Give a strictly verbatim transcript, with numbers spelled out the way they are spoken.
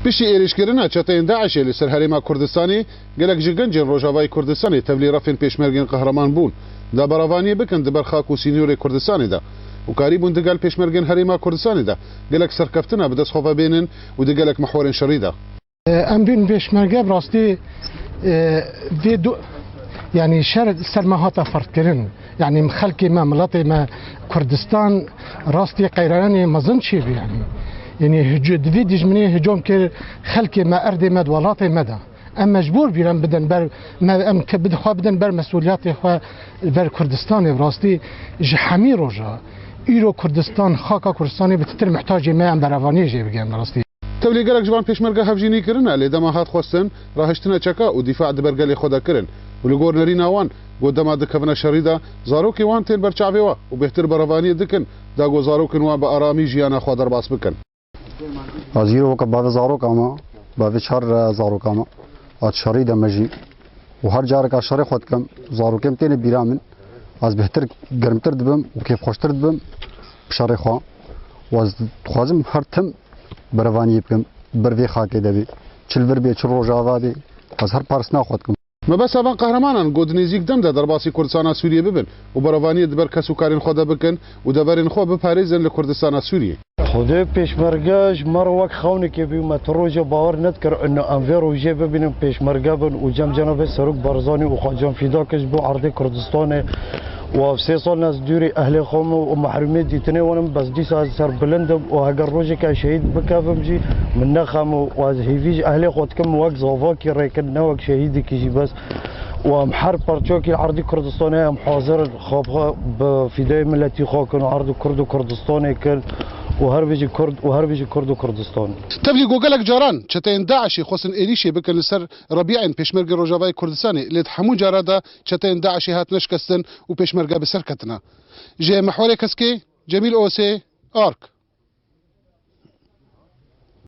Piştî êrîşkirina çeteyên DAIŞê li ser Herêma Kurdistanê, gelek ji gencên Rojavayê Kurdistanê tevlî refên pêşmergên qehreman bûn, da berevaniyê bikin di ber xak û sînorê Kurdistanê de û karîbûn digel pêşmergên Herêma Kurdistanê de gelek serkeftina bi dest xwe ve bênin û di gelek mihwerên şerî de. Em bîn pêşmerge bi rastî, e, vê du-, yanî şer ser me hate ferdkirin. Yanî xelkê me, miletê me Kurdistan rastî qeyreyanê mezin çêbû yanî. Yanî hicû-, di vî dijminê hicûm kir xelkê me, erdê me, di welatê me de. Em mecbûr bîn em bidin ber, me, em ke bid-, xwe bidin ber mesûliyetê xwe ber Kurdistanê. Bi rastî ji hemî roja îro Kurdistan, xaka Kurdistanê bi titir mihtacê me, em berevaniyê jê bigirin bi rastî. Tevlî gelek ji van pêşmerge hevjînî kirine, lê dema hat xwestin, rahiştine çeka û dîfa di ber gelê xwe de kirin û li gor nerîna wan, got dema dikevine şerî de, zarokê wan tên ber çavê we û bêhtir berevaniyê dikin, da got zarokên wan bi aramî jiyana xwe derbas bikin. Ez îro weke bavê zaroka me, bavê çar, e, zaroka me, a şerî de me jî û her careka şerê xwe dikim, zarokên têne bîra min, ez bêhtir germtir dibim û kêfxweştir dibim bi şerê xwe. Û ez dixwazim her tim berevaniyê bikim, ber vê xakê de bê. Çi li vir bê, çi Rojava bê, ez her paristina xwe dikim. Mebesta van qehremanan got di nêzîk dem de derbasî Kurdistana Sûriyê bibin û berevaniyê di ber kes û karên xwe de bikin û deverên xwe biparêzin li Kurdistana Sûriyê. Xwedê pêşmerge ji me re wek xewnekê bû, me tu roja bawer nedikir ino em vê rojê bibînin pêşmerge bin û cem cenabê Serok Barzanî û Xwecan Fîda kir ji bo erdê Kurdistanê. Û ev sê sal ez dûrî ehlê xwe me û mehrûmê dîtinê wan im, bes dîsa ez serbilind im û heger rojeke ez şehîd bikevim jî min ne xem û ez hêvî ji ehlê xwe dikim wek zavakî rêkin, ne wek şehîdekî jî bes. Û em her parçokî erdî Kurdistanê em hazir in xwe bi xwe bi fîdayê miletî xwe kin û erdî Kurd û Kurdistanê kin û her bijî Kurd û her bijî Kurd û Kurdistan. Tevlî got gelek caran çeteyên DAIŞê xwestin êrîşê bikin li ser Rebî'ên pêşmergê Rojavayê Kurdistanê, lê di hemû cara de çeteyên DAIŞê hatine şikestin û pêşmerge bi ser ketine. Ji Mihwerê Keskê, Cemîl Osê, Ark.